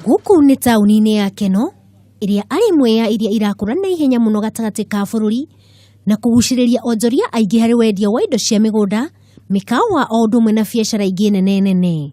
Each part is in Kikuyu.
Gũkũ nĩ taũni-inĩ ya Keno, ĩrĩa arĩ ĩmwe ya iria irakũra na ihenya mũno gatagatĩ ka bũrũri na kũgucĩrĩria onjoria aingĩ harĩ wendia wa indo cia mĩgũnda, mĩkawa o ũndũ ũmwe na biacara ingĩ nene nene.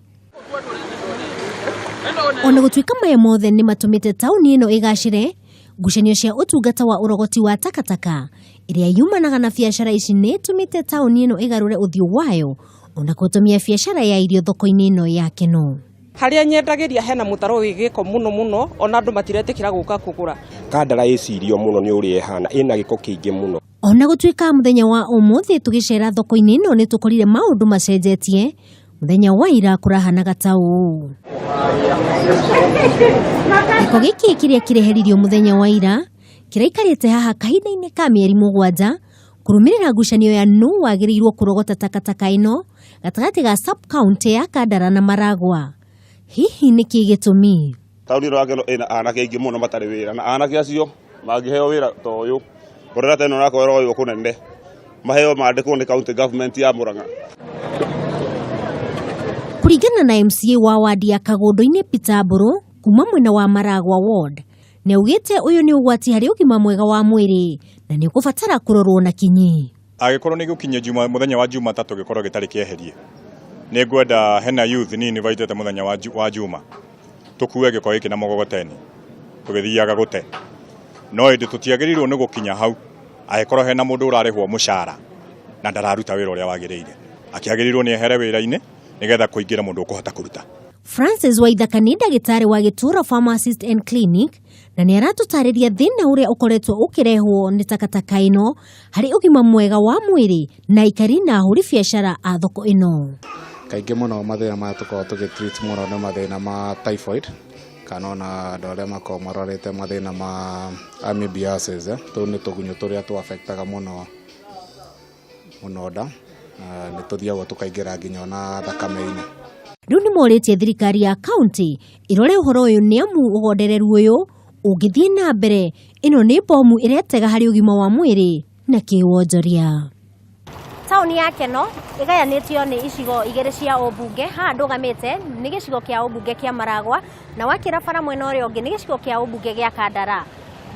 Ona gũtuĩka maya mothe nĩ matũmĩte taũni ĩno ĩgacĩre, ngucanio cia ũtungata wa ũrogoti wa takataka ĩrĩa yumanaga na biacara ici nĩ ĩtũmĩte taũni ĩno ĩgarũre ũthiũ wayo ona kũhotomia biacara ya irio thoko-inĩ ĩno ya Keno. Harĩa nyendagĩria hena mũtaro wĩ gĩko mũno mũno, ona andũ matiretĩkĩra gũka kũgũra. Kandara ĩcirio mũno nĩ ũrĩa ĩhana, ĩna gĩko kĩingĩ mũno. Ona gũtuĩka mũthenya wa ũmũthĩ tũgĩcera thoko-inĩ ĩno nĩ tũkorire maũndũ macenjetie, mũthenya wa ira kũrahanaga ta ũũ. Gĩko gĩkĩ kĩrĩa kĩreheririo mũthenya wa ira kĩraikarĩte haha kahinda-inĩ ka mĩeri 7 kũrũmĩrĩra ngucanio ya nũ wagĩrĩirwo kũrogota takataka ĩno gatagatĩ ga sub county ya Kandara na Maragwa. Hihi nĩkĩ gĩtũmi? Taũni ĩno ya Keno ĩna anake aingĩ mũno matarĩ wĩra, na anake acio mangĩheo wĩra ta ũyũ, mborera ta ĩno ĩrakorwo ĩroywo kũnene, maheo mandĩkwo nĩ county government ya Murang'a. Kũringana na MCA wa wadi ya Kagũndũ-inĩ Peter Mbũrũ kuma mwena wa Maragwa ward, nĩ augĩte ũyũ nĩ ũgwati harĩ ũgima mwega wa mwĩrĩ na nĩ ũkũbatara kũrorwo na kinyi. Angĩkorwo nĩ gũkinyia juma mũthenya wa Jumatatũ gĩkorwo gĩtarĩ kĩeherie, nĩ ngwenda hena youth nĩ invitete mũthenya wa Juma tũkue gĩko gĩkĩ na mũgogoteni tũgĩthiaga gũte, no ĩndĩ tũtiagĩrĩirwo nĩ gũkinya hau angĩkorwo hena mũndũ ũrarĩhwo mũcara na ndararuta wĩra ũrĩa wagĩrĩire, akĩagĩrĩirwo nĩ ehere wĩra-inĩ nĩgetha kũingĩra mũndũ ũkũhota kũruta. Francis Waithaka nĩ ndagĩtarĩ wa Gĩtũũra Pharmacist and Clinic na nĩ aratũtarĩria thĩna ũrĩa ũkoretwo ũkĩrehwo nĩ takataka ĩno harĩ ũgima mwega wa mwĩrĩ na aikari na ahũri biacara a thoko ĩno. Kaingĩ mũno mathĩna maya tũkoragwo tũgĩ treat mũno nĩ mathĩna ma typhoid kana ona andũ arĩa makoragwo marwarĩte mathĩna ma amoebiasis, tũu nĩ tũgunyũ tũrĩa tũ affectaga mũno mũno nda, nĩ tũthiagwo tũkaingĩra nginya ona thakame-inĩ. Rĩu nĩ morĩtie thirikari ya kaunti ĩrore ũhoro ũyũ nĩ amu ũgondereru ũyũ ũngĩthiĩ na mbere ĩno nĩ bomu ĩretega harĩ ũgima wa mwĩrĩ na kĩwonjoria. Taũni ya Keno ĩgayanĩtio nĩ icigo igĩrĩ cia ũmbunge. Haha ndũgamĩte nĩ gĩcigo kĩa ũmbunge kĩa Maragwa na wakĩra bara mwena ũrĩa ũngĩ nĩ gĩcigo kĩa ũmbunge gĩa Kandara.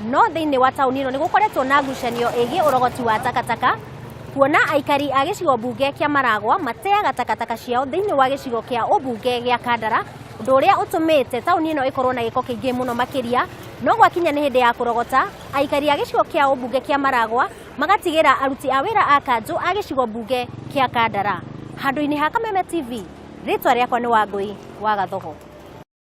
No thĩinĩ wa taũni ĩno nĩ gũkoretwo na ngucanio ĩgiĩ ũrogoti wa takataka, kuona aikari a gĩcigo mbunge kĩa Maragwa mateaga takataka ciao thĩinĩ wa gĩcigo kĩa ũmbunge gĩa Kandara, ũndũ ũrĩa ũtũmĩte taũni ĩno ĩkorwo na gĩko kĩingĩ mũno makĩria. No gwakinya nĩ hĩndĩ ya kũrogota, aikari a gĩcigo kĩa ũmbunge kĩa Maragwa magatigĩra aruti a wĩra a kanjũ a gĩcigo mbunge kĩa Kandara. Handũ-inĩ ha Kameme TV, rĩtwa rĩakwa nĩ Wangũi wa Gathogo.